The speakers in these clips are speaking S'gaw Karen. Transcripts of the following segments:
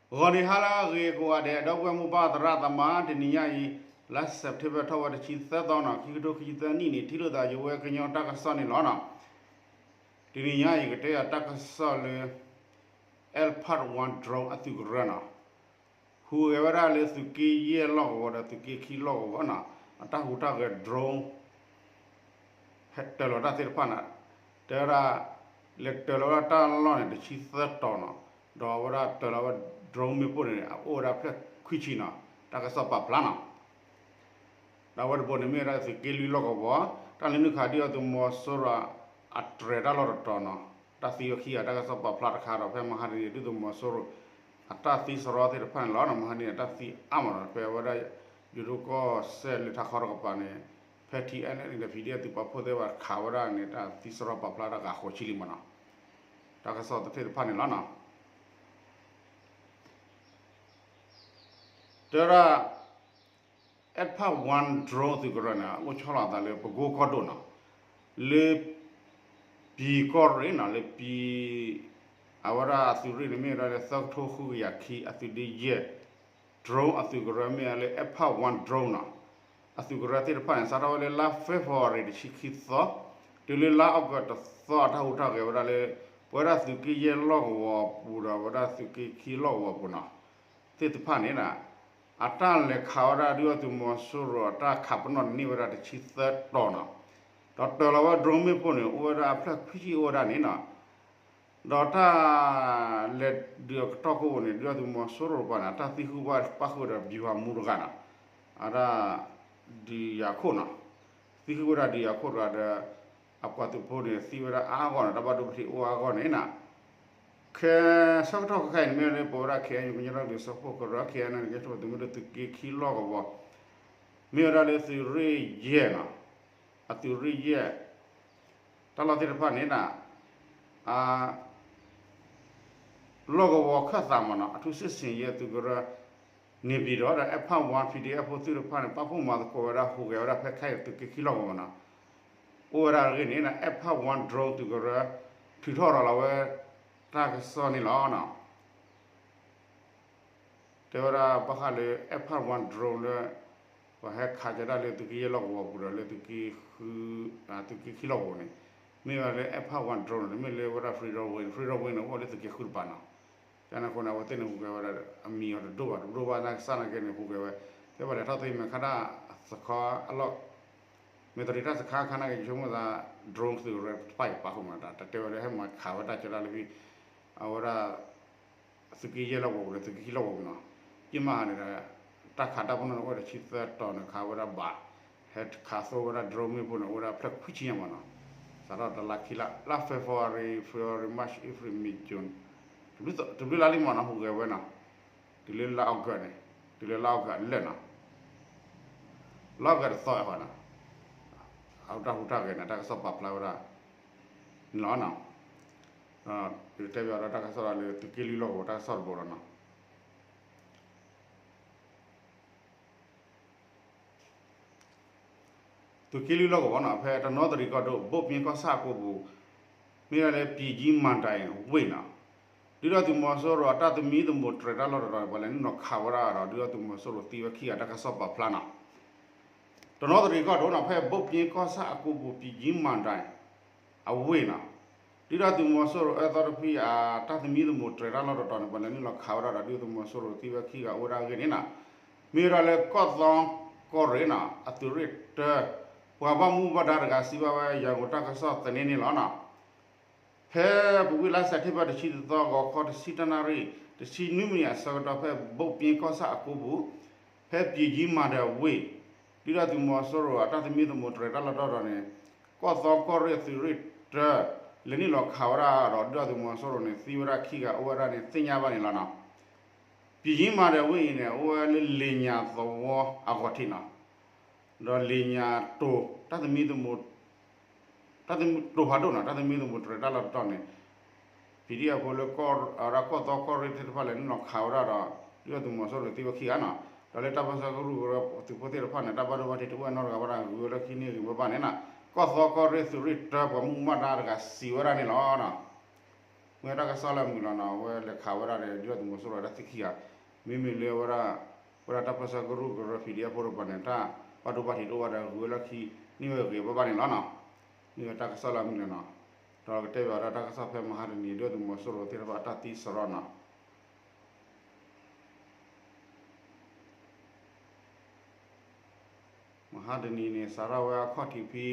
ဂီၤနံၤဟါလၢအဂ့ၤကိးဂၤဒဲး ဒီပုၢ်ဝဲၢ်မိၢ်ပၢ်သရၣ်သမါ တနံၤညါအံၤ လါစဲးပထ့ဘၢၣ်ထီၣ်ဝဲတဆံသၢသီနီၤ ခံကထိခံဆံသၢနံၣ်န့ၣ် ထံၣ်လိာ်သးယဝဲကညီတၢ်ကစီၣ်န့ၣ်လီၤနီၤ. တနံၤညါအံၤကတဲယၤတၢ်ကစီၣ်လၢ Alpha One drone အသုးကရၢနီၤ ဟူးဂဲၤဝဲဒၣ်လၢသုးက့ယဲၢ်လီၢ်ကဝီၤဒီးသုးက့ခံလီၢ်ကဝီၤနီၤ အတၢ်ဟူးတၢ်ဂဲၤ drone ဟဲတၢၤလီၤတၢ်သ့ၣ်တဖၣ်န့ၣ် တဲဝဲဒၣ် လဲၤတၢၤလီၤဝဲဒၣ်တၢ်လီၢ်န့ၣ် တဆံသၢတီၤနီၤ ဒီးအဝဲဒၣ်တၢၤလီၤဝဲ drone မ့ၣ်ပိၢ်န့ၣ် အအိၣ်ဝဲဒၣ်ဖျၢၣ်ခွံဆံနီၤ တၢ်ကစီၣ်ပာ်ဖျါနီၤ ဒီးအဝဲတဘိန့ၣ်မ့ၢ်ဝဲဒၣ်သုးက့လွံၢ်လီၢ်ကဝီၤ တၢ်လဲၤနုာ်ခးဒုၣ်ဒါသုးမီၤစိရိၤ အတြဲၤတၢ်လီၢ်တတီၤနီၤ တၢ်သံဝဲခံဂၤ တၢ်ကစီၣ်ပာ်ဖျါတခါဒီး ဖဲမဟါတနံၤဒုၣ်ဒါသုးမီၤစိရိၤ အတၢ်သံစရီသ့ၣ်တဖၣ်န့ၣ်လီၤနီၤ မဟါတနံၤအတၢ်သံအါမးနီၤ ဖဲအဝဲဒၣ် ယိၤဒိၣ်ကီၢ်စဲၣ်လၢထးခီတကပၤန့ၣ် ဖဲ ထံအဲၣ်အဲၣ် ဒီး PDF သုးပာ်ဖှိၣ်သ့ၣ်တဖၣ်ခးဝဲဒၣ်န့ၣ် တၢ်သံစရီပာ်ဖျါတၢ်ဂၤဃိးဆံလံမးနီၤ တၢ်ကစီၣ်သ့ၣ်တဖၣ်န့ၣ်လီၤနီၤ တဲဝဲဒၣ် Alpha One drone သုးကရၢန့ၣ် အိၣ်ဆီလီၤအသးလၢပကိကီၢ်ဒိၣ်နီၤ လၢ ပံၤကီၢ်ရ့ၣ်နီၤ လၢပံၤ အဝဲဒၣ်အသုးရ့ၣ်န့ၣ်မ့ၢ်ဝဲဒၣ်လၢသၢကထိဃုကယၤခံ အသုးဒ့ယဲၢ် drone အသုးကရၢမ့ၢ်ဝဲလၢ Alpha One drone နီၤ အသုးကရၢသ့ၣ်တဖၣ်န့ၣ် စးထီၣ်ဝဲလၢလါ February တဆံခံသီ တုၤလၢလါ August တသီ အတၢ်ဟူးတၢ်ဂဲၤဝဲဒၣ်လၢ ပဝဲဒၣ်သုးက့ယဲၢ်လီၢ်ကဝီၤပူၤဒီး ပဝဲဒၣ်သုးက့ခံလီၢ်ကဝီၤပူၤနီၤ သ့ၣ်တဖၣ်န့ၣ် အတၢ်လဲၤခးဝဲဒၣ်ဒုၣ်ဒါသုးမီၤစိရိၤ အတၢ်ခးပနီၣ်န့ၢ်ဝဲဒၣ်တဆံသၢတီၤနီၤ ဒီးတၢၤလီၤဝဲ drone မ့ၣ်ပိၢ်န့ၣ် အိၣ်ဝဲဒၣ်အဖျၢၣ်ခွံဆံအိၣ်ဝဲဒၣ်န့ၣ်နီၤ ဒီးတၢ်လဲၤဒုးအကတီၢ်ကိၣ်ပူၤန့ၣ် ဒုၣ်ဒါသုးမီၤစိရိၤတပၤန့ၣ် အတၢ်သံဃုာ်ဘၣ်ပၣ်ဃုာ်ဒီး ဗျူဟာမှူး တဂၤနီၤ အတၢ် ဒုးယၤခိၣ်နီၤ သံဃုာ်ဝဲဒၣ်ဒုးယၤခိၣ်တဂၤဒီး အပှၤသုးဖိန့ၣ် သံဝဲဒၣ်အါဂီၢ်န့ၣ် တၢ်ဘၣ်ဒိဘၣ်ထံးအိၣ်အါဂီၢ်န့ၣ်နီၤ ခဲဆၢကတီၢ်ခဲခါအံၤန့ၣ် မ့ၢ်လၢပဝဲဒၣ် KNU ကညီဒီကလုာ်စၢဖှိၣ်ကရၢ KNU န့ၣ် ကဲထီၣ်သုးမုၢ်ဒိၣ်သုးက့ခံလီၢ်ကဝီၤ မ့ၢ်ဝဲဒၣ်လၢသုးရ့ၣ်ယဲၢ်နီၤ အသုးရ့ၣ်ယဲၢ် တၢ်လီၢ်သ့ၣ်တဖၣ်န့ၣ်နီၤ အ လီၢ်ကဝီၤခၢၣ်သးမးနီၤ အထူးစစ်ဆင်ရေးသုးကရၢ န့ၣ်ပၠံၤဒီး ဒီး Alpha One PDF ဖိသ့ၣ်တဖၣ်န့ၣ် ပာ်ဖှိၣ်မၤသကိးဝဲဒၣ် ဟူးဂဲၤဝဲဒၣ်ဖဲခဲအံၤသုးက့ခံလီၢ်ကဝီၤနီၤ အိၣ်ဝဲဒၣ်အဂ့ၢ်န့ၣ် Alpha One drone သုးကရၢ ထုးထီၣ်ရၤလီၤဝဲ တၢ်ကစီၣ်န့ၣ်လီၤနီၤ တဲဝဲဒၣ်ဘၣ်ဃးလၢ Alpha One drone လၢ ပှၤဟဲခးကဒါလၢသုးက့ယဲၢ်လီၢ်ကဝီၤပူၤဒီးလၢသုးက့ သုးက့ခံလီၢ်ကဝီၤန့ၣ် မ့ၢ်ဝဲလၢ Alpha One drone န့ၣ် တမ့ၢ်လၢဝဲဒၣ် Federal Wing, Federal Wing န့ၣ် အိၣ်လၢသုးက့ဃုတပၤနီၤ ကန့ၣ်အဃိန့ၣ် အဝဲသ့ၣ်န့ၣ်ဟူးဂဲၤဝဲဒၣ် အမံၤအီၤတဒိၣ်ဘၣ် တဒိၣ်ဘၣ်သနာ်က့န့ၣ် ဟူးဂဲၤဝဲ ဖဲပှၤလဲၤထီၣ်သ့မဲာ်ခါတၢ်စခါအလီၢ် မဲာ်တရံးတၢ်စခါခါနာ်က့ ယဆိကမိၣ်သး drone သုးကရၢတဖၣ်အံၤပာ်ဃုာ်မး တတဲဝဲလၢဟဲမၤခးဝဲတၢ်ကဒါလၢဖဲ အဝဲဒၣ် သုးက့ယဲၢ်လီၢ်ကဝီၤပူၤဒီးသုးက့ခံလီၢ်ကဝီၤပူၤနီၤ က့မးဟးန့ၣ်ဒီး တၢ်ခးတၢ်ပနီၣ်န့ၣ် အိၣ်ဝဲဒၣ်တဆံသၢတီၤန့ၣ် ခးဝဲဒၣ်ဘး ဟဲခးသိဝဲဒၣ် drone မ့ၣ်ပိၢ်န့ၣ် အိၣ်ဝဲဒၣ်ဖျၢၣ်ခွံဆံညါမးနီၤ စးထီၣ်တလါခံလါ လါ February, February, March, April, May, June တဘျုးလါလံမးနီၤ ဟူးဂဲၤဝဲနီၤ တုၤလၢလါ August န့ၣ် တုၤလၢလါ August အလၢာ်နီၤ လါ August တသီအဃိနီၤ အတၢ်ဟူးတၢ်ဂဲၤန့ၣ် တၢ်ကစီၣ်ပာ်ဖျါဝဲဒၣ် န့ၣ်လီၤနီၤ တဲဘၣ်ဒီးတၢ်ကစီၣ်လၢသုးက့လွံၢ်လီၢ်ကဝီၤတၢ်ကစီၣ်တဘိလီၤနီၤ သုးက့လွံၢ်လီၢ်ကဝီၤနီၤ ဖဲတနီသရံၣ်ကီၢ်ဒိၣ် ဘိၣ်ပၠ့ကီၢ်ဆၣ်အကိပူၤ မ့ၢ်ဝဲလၢ ပြည်ကြီးမဏ္ဍိုင် ဝ့ၢ်နီၤ ဒုၣ်ဒါသုးမီၤစိရိၤအတၢ်သမံသမိးတြဲၤတၢ်လီၢ်တတီၤန့ၣ် ပှၤလဲၤနုာ်လီၤခးဝဲဒၣ်ဒီး ဒုၣ်ဒါသုးမီၤစိရိၤသံဝဲခံဂၤတၢ်ကစီၣ်ပာ်ဖျါနီၤ တနီသရံၣ်ကီၢ်ဒိၣ်နီၤ ဖဲဘိၣ်ပၠ့ကီၢ်ဆၣ်အကိပူၤ ပြည်ကြီးမဏ္ဍိုင် အဝ့ၢ်နီၤ ဒုၣ်ဒါသုးမီၤစိရိၤအၢသီတဖုအတၢ်သမံသမိးတြဲၤတၢ်လီၢ်တတီၤန့ၣ် ပှၤလဲၤနုာ်လီၤခးဝဲဒၣ်ဒီး ဒုၣ်ဒါသုးမီၤစိရိၤသံဝဲခံဂၤအိၣ်ဝဲဒၣ်အဂ့ၢ်န့ၣ်နီၤ မ့ၢ်ဝဲဒၣ်လၢကီၢ်သီကီၢ်ရ့ၣ်နီၤ အသုးရ့ၣ်တၢ ပှၤဘၣ်မူဘၣ်ဒါတဂၤစံးဘၣ်ဝဲ ယၤကိာ်တၢ်ကစီၣ်သန့န့ၣ်လီၤနီၤ ဖဲပဝံၤလါစဲးပထ့ဘၢၣ်တဆံတသီ ဂီၤခီတဆံတၢနၣ်ရံၣ် တဆံနွံမံးနံးအဆၢကတီၢ် ဖဲဘိၣ်ပၠ့ကီၢ်ဆၣ်အကိပူၤ ဖဲပြည်ကြီးမဏ္ဍိုင် ဝ့ၢ် ဒုၣ်ဒါသုးမီၤစိရိၤအတၢ်သမံသမိးတြဲၤတၢ်လီၢ်တတီၤန့ၣ် ကီၢ်သီကီၢ်ရ့ၣ်သုးရ့ၣ်တၢ လဲၤနုာ်လီၤခးဝဲဒၣ်ဒီး ဒုၣ်ဒါသုးမီၤစိရိၤန့ၣ် သံဝဲဒၣ်ခံဂၤအိၣ်ဝဲဒၣ်န့ၣ်သ့ၣ်ညါဘၣ်န့ၣ်လီၤနီၤ ပြည်ကြီးမဏ္ဍိုင် ဝ့ၢ်အံၤန့ၣ် အိၣ်ဝဲလၢလ့ၣ်ညါသဝီအဂီၢ်ထံးနီၤ ဒီးလ့ၣ်ညါတိၤ တၢ်သမံသမိး တၢ်သမံတိၤဖးဒိၣ်နီၤ တၢ်သမံသမိးတြဲၤတၢ်လီၢ်တတီၤန့ၣ် PDF ဖိလၢ ကီၢ်သီကီၢ်ရ့ၣ်သ့ၣ်တဖၣ်လဲၤနုာ်လီၤခးဝဲဒၣ်ဒီး ဒုၣ်ဒါသုးမီၤစိရိၤသံဝဲခံဂၤနီၤ ဒီးလၢတၢ်ပၢဆှၢကရူၢ်ကရၢသုးဖိသ့ၣ်တဖၣ်န့ၣ် တၢ်ဘၣ်ဒိဘၣ်ထံးတအိၣ်နီတဂၤဘၣ်ဒီး ဂုၤဝဲလၢခံန့ၢ်ဂ့ၤဝဲဘၣ်န့ၣ်နီၤ ကီၢ်သီကီၢ်ရ့ၣ်သုးရ့ၣ်တၢ ပှၤမူဘၣ်ဒါတဂၤစံးဝဲဒၣ်န့ၣ်လီၤနီၤ မ့ၢ်တၢ်ကစီၣ်လၢအမုာ်လီၤနီၤ, အဝဲလဲၤခးဝဲဒၣ်ဒီး ဒုၣ်ဒါသုးမီၤစိရိၤတၢ်သံခံဂၤ, မ့မ့ၢ်လၢဝဲဒၣ်, ဝဲဒၣ်တၢ်ပၢဆှၢကရူၢ်ကရၢ ဖံဒ့ၣ်ဖိတပၤန့ၣ် တၢ်ဘၣ်ဒိဘၣ်ထံးတအိၣ်ဘၣ်ဒီး ဂုၤဝဲလီၢ်ခံ, န့ၢ်ဝဲဂ့ၤဘၣ်ဘၣ်န့ၣ်လီၤနီၤ. မ့ၢ်ဝဲတၢ်ကစီၣ်လၢအမုာ်လီၤနီၤ. ဒီးကတဲဘၣ်ဝဲဒၣ်တၢ်ကစီၣ်ဖဲမဟါတနံၤ ဒုၣ်ဒါသုးမီၤစိရိၤသ့ၣ်တဖၣ်အတၢ်သံစရီနီၤ. မဟါတနံၤန့ၣ် စးထီၣ်ဝဲအခီၣ်ထံးဖဲ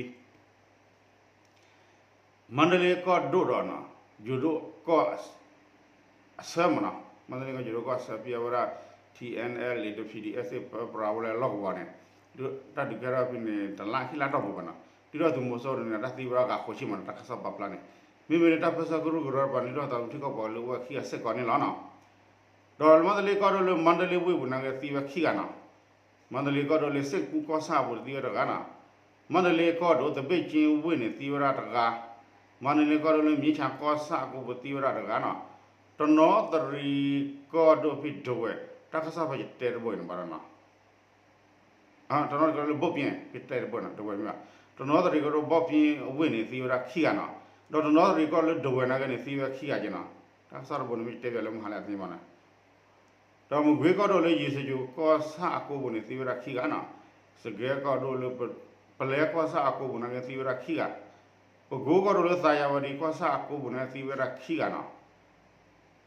မါတလ့ကီၢ်ဒိၣ်ဒီးနီၤ, ယိၤဒိၣ်ကီၢ်အဆၢမနီၤ, မါတလ့ကီၢ်ယိၤဒိၣ်ကီၢ်အဆၢ ဖဲအဝဲဒၣ် ထံ အဲၣ် အဲၣ် လံ ဒီး ဖံဒ့ၣ် အဲၣ် သ့ၣ်ပၢပြးဝဲလၢလီၢ်ကဝီၤန့ၣ်, တၢ်ဒုးကဲထီၣ်ဖဲန့ၣ် တလါခံလါတီၢ်ပူၤဘၣ်နီၤ, ဒုၣ်ဒါသုးမီၤစိရိၤန့ၣ် တၢ်သံဝဲဒၣ်ဂၤဃိးဆံမနီၤ, တၢ်ကစီၣ်ပာ်ဖျါန့ၣ်, မ့မ့ၢ်လၢတၢ်ပၢဆှၢကရူၢ်ကရၢတပၤန့ၣ် ဒုၣ်ဒါသုးမုၢ်ထံကီၢ်ပှၤကလုာ်အိၣ်ဝဲခံဂၤစ့ၢ်ကီးန့ၣ်လီၤနီၤ. ဒီးမါတလ့ကီၢ်ဒိၣ်လၢမါတလ့ဝ့ၢ်ပူၤနာ်က့သံဝဲခံဂၤနီၤ. မါတလ့ကီၢ်ဒိၣ်လၢစ့ၣ်ကူကီၢ်ဆၣ်အပူၤသံဝဲတဂၤနီၤ. မါတလ့ကီၢ်ဒိၣ် သဘ့ၣ်ကၠ့ဝ့ၢ်န့ၣ်သံဝဲဒၣ်တဂၤ, မါတလ့ကီၢ်ဒိၣ်လၢမၠ့ၣ်ခၠၣ်ကီၢ်ဆၣ်အကိပူၤသံဝဲဒၣ်တဂၤနီၤ. တနီသရံၣ်ကီၢ်ဒိၣ်ဖဲဒဝဲၢ် တၢ်ကစီၣ်ဖဲယတဲတဘိအံၤန့ၣ်ဘၣ်ဒီးနီၤ တနီသရံၣ်ကီၢ်ဒိၣ်လၢဘိၣ်ပၠ့ၣ် ဖဲတဲတဘိန့ၣ်တဝဲၢ်မ့ၢ်ဘၣ်, တနီသရံၣ်ကီၢ်ဒိၣ်ဘိၣ်ပၠ့ၣ်ဝ့ၢ်န့ၣ်သံဝဲဒၣ်ခံဂၤနီၤ. ဒီးတနီသရံၣ်ကီၢ်ဒိၣ်လၢဒဝဲၢ်နာ်က့န့ၣ်သံဝဲခံဂၤက့နီၤ. တၢ်ကစီၣ်တဘိန့ၣ်မ့ၢ်တဲဘၣ်လၢမုၢ်ဟါလၢအသ့မနီၤ. ဒီးမကွ့ကီၢ်ဒိၣ်လၢယ့ၣ်စကီၢ်ဆၣ်အကိပူၤန့ၣ်သံဝဲဒၣ်ခံဂၤနီၤ. စကဲကီၢ်ဒိၣ်လၢ ပလဲကီၢ်ဆၣ်အကိပူၤနာ်က့သံဝဲဒၣ်ခံဂၤ, ပကိကီၢ်ဒိၣ်လၢသးယၤဝဲဒံကီၢ်ဆၣ်အကိပူၤနာ်က့သံဝဲဒၣ်ခံဂၤနီၤ.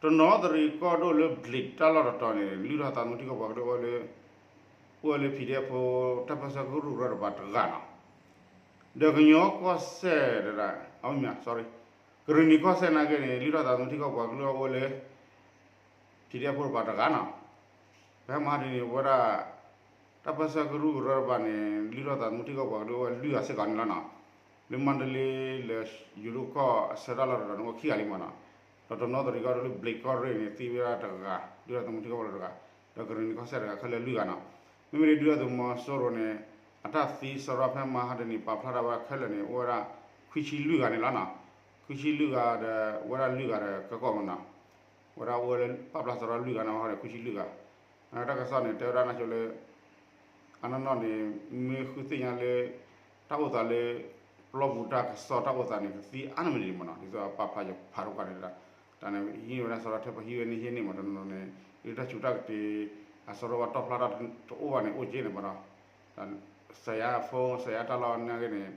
တနီသရံၣ်ကီၢ်ဒိၣ်လၢဘျံးတၢ်လီၢ်တတီၤန့ၣ် လုၢ်ထီၣ်သးသမူထံကီၢ်ပှၤကလုာ်အိၣ်လၢ အိၣ်ဝဲလၢ ဖံဒ့ၣ်ဖိ တၢ်ပၢဆှၢကရူၢ်ကရၢတပၤတဂၤနီၤ. ဒီးကညီကီၢ်စဲၣ်ဒၣ်, အမ့ၢ် sorry, ကရ့ၣ်နံၤကီၢ်စဲၣ်နာ်က့န့ၣ် လုၢ်ထီၣ်သးသမူထံကီၢ်ပှၤကလုာ်အိၣ်ဝဲလၢ ဖံဒ့ၣ်ဖိတပၤတဂၤနီၤ. ဖဲမဟါတနံၤန့ၣ် ဝဲဒၣ် တၢ်ပၢဆှၢကရူၢ်ကရၢတပၤန့ၣ် လုၢ်ထီၣ်သးသမူထံကီၢ်ပှၤကလုာ်အိၣ်ဝဲလွံၢ်ဂၤစ့ၢ်ကီးန့ၣ်လီၤနီၤ. လၢမါတလ့လၢယိၤဒိၣ်ကီၢ်အဆၢတၢ်လီၢ်တတီၤန့ၣ် အိၣ်ခံဂၤလံမနီၤ. ဒီးတနီသရံၣ်ကီၢ်ဒိၣ်လၢဘျံးကီၢ်ရ့ၣ်န့ၣ် သံဝဲဒၣ်တဂၤ, လုၢ်ထီၣ်သးသမူထံကီၢ်ပှၤကလုာ်တဂၤ, ဒီးကရ့ၣ်နံၤကီၢ်စဲၣ်တဂၤ ခဲလၢာ်လွံၢ်ဂၤနီၤ. မ့မ့ၢ်ဒုၣ်ဒါသုးမီၤစိရိၤန့ၣ် အတၢ်သံစရီဖဲမဟါတနံၤပာ်ဖျါထီၣ်ဝဲခဲလၢာ်န့ၣ် အိၣ်ဝဲဒၣ် ခွံဆံလွံၢ်ဂၤန့ၣ်လီၤနီၤ. ခွံဆံလွံၢ်ဂၤဒီး ဝဲဒၣ်လွံၢ်ဂၤဒီးကကီၢ်မနီၤ. ဝဲဒၣ်အိၣ်ဝဲလၢပာ်ဖျါစရီလွံၢ်ဂၤန့ၣ် ဟီဒီးခွံဆံလွံၢ်ဂၤ တၢ်ကစီၣ်န့ၣ် တဲဝဲဒၣ်န့ၣ်လၢ အနီၢ်နီၢ်န့ၣ် မ့ၢ်ဃုသ့ၣ်ညါလၢ တၢ်အိၣ်သးလၢ ပျီပူၤတၢ်ကစီၣ်တၢ်အိၣ်သးန့ၣ် ကသံအါန့ၢ်မနုၤမနီၤ. ဒ်သိးအပာ်ဖျါယဖးထီၣ်ကွၢ်န့ၣ်ဒၣ် တၢ်န့ၣ် ဟံးဝဲဒၣ်စရီထဲပဟံးဝဲန့ၣ်ဟံးန့ၢ်မနီၤ. တနီၤနီၤန့ၣ် ဒ်တၢ်ဆူးတၢ်ကတ့ၤ အစရီဘၣ်တီၢ်ဖျါထီၣ်တအိၣ်ဘၣ်န့ၣ် အိၣ်က့န့ၣ်မနီၤ. စဲးယါဖိ စဲးယါတၢ်လီၢ်နာ်က့န့ၣ်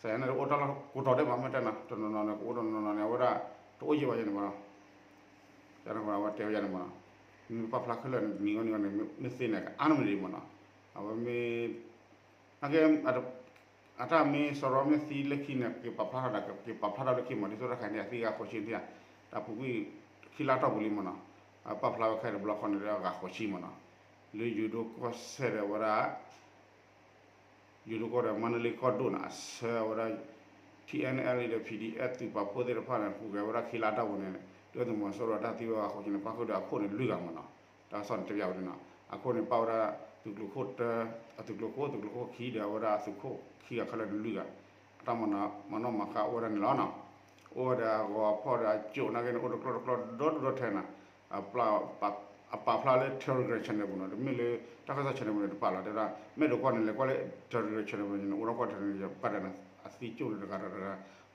စဲးယါန့ၣ်တအိၣ်တၢ်လီၢ်ကိးတီၤဒဲးဘၣ် မ့ၢ်တဲနီၤ. တနီၤနီၤန့ၣ် ကအိၣ်တနီၤနီၤန့ၣ် အဝဲဒၣ် တအိၣ်ယံာ်ဘၣ်ယဲန့ၣ်မနီၤ. တၢ်န့ၣ်အဝဲတဲဝဲယဲန့ၣ်မနီၤ. မ့ၢ်ပာ်ဖျါခဲလၢာ်န့ၣ် နံၤဂီၢ်နံၤဂီၢ်န့ၣ် မ့ၢ်သ့န့ၣ် ကအါန့ၢ်မနုၤမနီၤ. အဝဲမ့ၢ် နာ်က့ အတၢ်မ့ၢ်စရီမ့ၢ်သံလၢခံန့ၣ် က့ၤပာ်ဖျါထီၣ်ဒီး က့ၤပာ်ဖျါထီၣ်လၢခံမး ဒ်သိးတၢ်ခါန့ၣ် အသံဂၤဃိးဆံန့ၣ်ဧါ, တၢ်ပူၤကွံာ်ခံလါတီၢ်ပူၤလံမနီၤ. ပာ်ဖျါဝဲခဲတဘျီဃီန့ၣ် ဂၤဃိးဆံမနီၤ. လၢယိၤဒိၣ်ကီၢ်စဲၣ်ဒီးဝဲဒၣ် ယိၤဒိၣ်ကီၢ်ဒီးမါတလ့ကီၢ်ဒိၣ်န့ၣ် အဆၢဝဲဒၣ် ထံ အဲၣ် အဲၣ် လံ ဒီး ဖံဒ့ၣ် အဲၣ် သုးပာ်ဖှိၣ်သ့ၣ်တဖၣ်န့ၣ် ဟူးဂဲၤဝဲဒၣ်ခံလါတီၢ်ပူၤန့ၣ် ဒုၣ်ဒါသုးမီၤစိရိၤတၢ်သံဝဲဂၤဃိးဆံန့ၣ် ပၣ်ဃုာ်ဒီးအခိၣ်န့ၣ်လွံၢ်ဂၤမနီၤ. တၢ်ကစီၣ်န့ၣ်တဲပၠးဝဲဒၣ်နီၤ. အခိၣ်န့ၣ်ပာ်ဝဲဒၣ် သုးကျိၤခိၣ်တၢ အသုးကျိၤခိၣ် သုးကျိၤခိၣ်ခံဒီးအဝဲဒၣ်အသုးခိၣ်ခံဂၤခဲလၢာ်န့ၣ်လွံၢ်ဂၤ အတၢ်မၤနီၣ်မၤဃါအိၣ်ဝဲဒၣ်န့ၣ်လီၤနီၤ. အိၣ်ဝဲဒီးအဂီၤအဖီၣ်ဒီးအကၠိၣ်နာ်က့န့ၣ် အိၣ်တကျီၢ်တကျီၢ်ဒီဒူၣ်ဒီထၢနီၤ. အပာ်ဖျါလၢ Telegram channel ပူၤနီၤ. တမ့ၢ်လၢတၢ်ကစီၣ် channel ပူၤန့ၣ်တပာ်လီၤ တဲဝဲဒၣ် မ့ၢ်ဒိးကွၢ်န့ၣ် လဲၤကွၢ်လၢ Telegram channel ပူၤန့ၣ် အိၣ်ဒီးကွၢ်ထဲန့ၣ် ယပာ်ဒီးန့ၣ် အသံကၠိၣ်န့ၣ်တဂၤဒီးတဂၤ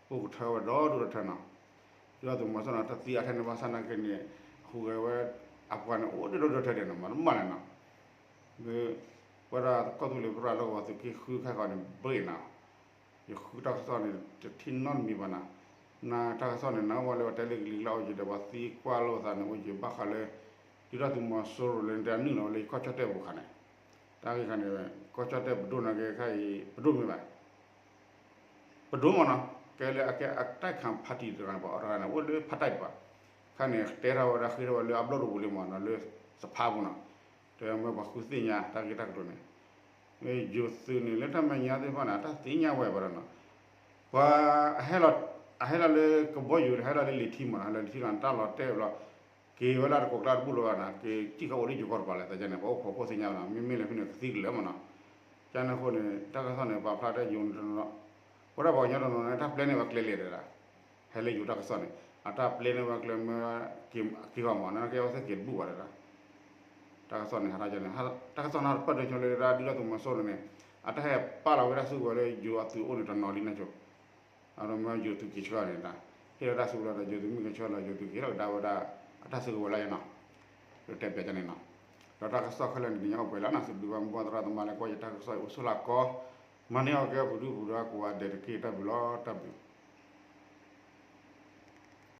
အိၣ်ကထၢဝဲဒီဒူၣ်ဒီထၢနီၤ. ဒုၣ်ဒါသုးမီၤစိရိၤန့ၣ် တၢ်သံအါထဲန့ၣ်ဘၣ်ဆၣ်နာ်က့န့ၣ် ဟူးဂဲၤဝဲ အပှၤန့ၣ် အိၣ်ဒီဒူၣ်ဒီထၢဒဲးနီၤ မၤတမၣ်လဲၣ်နီၤ. ဒီး ပဝဲဒၣ်ကီၢ်သူလ့ၤပြၢ်လီၢ်ကဝီၤသုးက့ဃုခါဃီန့ၣ် ဘ့ၣ်နီၤ. ယဃုတၢ်ကစီၣ်န့ၣ် တထံၣ်နီတမံၤဘၣ်နီၤ. နတၢ်ကစီၣ်န့ၣ် နဝဲလၢပှၤတဲလၢကလံၤကျါအိၣ်က့ၤဒီး ပှၤသံကွၢ်လိာ်သးန့ၣ် အိၣ်က့ၤဘၣ်ဃးလၢ ဒုၣ်ဒါသုးမီၤစိရိၤလၢနတဲအနုာ်လီၤဝဲလၢကီၢ်ကၠီၣ်တဲၣ်ပူၤခါန့ၣ် တၢ်ဂ့ၢ်ခါန့ၣ် ကီၢ်ကၠီၣ်တဲၣ်ပဒိၣ်နာ်က့ခဲအံၤ ပဒိၣ်မ့ၢ်ဘၣ် ပဒိၣ်မ့ၢ်နီၤ ကဲလၢအကဲအတၢ်ခးဖါတံၢ်တဂၤန့ၣ် ပှၤအီၤတဂၤန့ၣ် အိၣ်လၢဖါတံၢ်တပၤ ခါန့ၣ် တဲထီၣ်ဝဲဒၣ်ဃ့ထီၣ်ဝဲလၢအဘျီၣ်တပူၤလံမ့ၢ်နီၤ လၢစဖါပူၤနီၤ တဲမ့ၢ်ပှၤဃုသ့ၣ်ညါတၢ်ဂ့ၢ်တၢ်ကတိၤန့ၣ် မ့ၢ်ယိၤသုးန့ၣ် လၢတၢ်မဲာ်ညါသ့ၣ်တဖၣ်န့ၣ် အတၢ်သ့ၣ်ညါဝဲဘၣ်ဒီးနီၤ ပှၤ အဟဲလီၤလၢကဘီယူၤ ဟဲလီၤလၢလံာ်ထံမ့ၢ်နီၤ လံာ်ထံလီၤ တၢ်လီၤတဲာ်ဘျီ က့ၤဝဲလၢတကိးကျါတဘူၣ်လၢၤဘၣ်နီၤ က့ၤစံၣ်ဃီအိၣ်လၢယိၤကီၢ်တပၤလဲၣ် သးကန့ၣ် ပှၤအိၣ်ခိးခိၣ်သ့ၣ်ညါဘၣ်နီၤ မ့မ့ၢ်လၢဖဲန့ၣ်ကသံကလၢာ်မ့ၢ်နီၤ ကန့ၣ်အဃိန့ၣ် တၢ်ကစီၣ်န့ၣ် ပာ်ဖျါတၢ်ယိၤန့ၣ်တနီၤ ပဝဲဒၣ်ပှၤကညီတနီၤန့ၣ် တၢ်ပျဲန့ၢ်ဝဲကျဲလဲၣ်ဒၣ် ဟဲလၢယိၤတၢ်ကစီၣ်န့ၣ် အတၢ်ပျဲန့ၢ်ဝဲကျဲမ့ၢ်က့ၤဂီၢ်မး နာ်က့အဝဲသ့ၣ်က့ၤတဘူၣ်ဘၣ်ဒၣ် တၢ်ကစီၣ်န့ၣ် ဟးထီၣ်ကန့ၣ် တၢ်ကစီၣ်န့ၣ်တဖၣ်ဒိဆိလၢဒၣ်ဒုၣ်ဒါသုးမီၤစိရိၤန့ၣ် အတၢ်ဟဲပာ်လီၤဝဲဒၣ်စုကဝဲၤလၢယိၤအသုးအိၣ်န့ၣ်တနီၤလံန့ၣ်ဆိ အမ့ၢ်ယိၤသုးက့ၤဆှၢန့ၣ်ဒၣ် ဟ့ၣ်လီၤတၢ်စုကဝဲၤလီၤဒီး ယိၤသုးမုၢ်ကဆၢလီၤ ယိၤသုးကဟ့ၣ်ထီၣ်ကဒါဝဲဒၣ် အတၢ်စုကဝဲၤလီၤယနီၤ, ဒီးတဲပၠးကန့ၣ်နီၤ, ဒီးတၢ်ကစီၣ်ခဲလၢာ်န့ၣ် တညီအိၣ်ပှဲၤလီၤနီၤ, စံးဘျုးဘၣ်မိၢ်ပၢ်သရၣ်သမါလၢ ကွၢ်ယတၢ်ကစီၣ်အိၣ်ဆူၣ်လၢကီၢ်, မၤန့ၢ်အီၣ်ကဲပဒုၣ်ပဒါကိးဂၤဒဲးတက့ၢ်, တၢ်ဘျုးလီၤ တၢ်ဘျုး.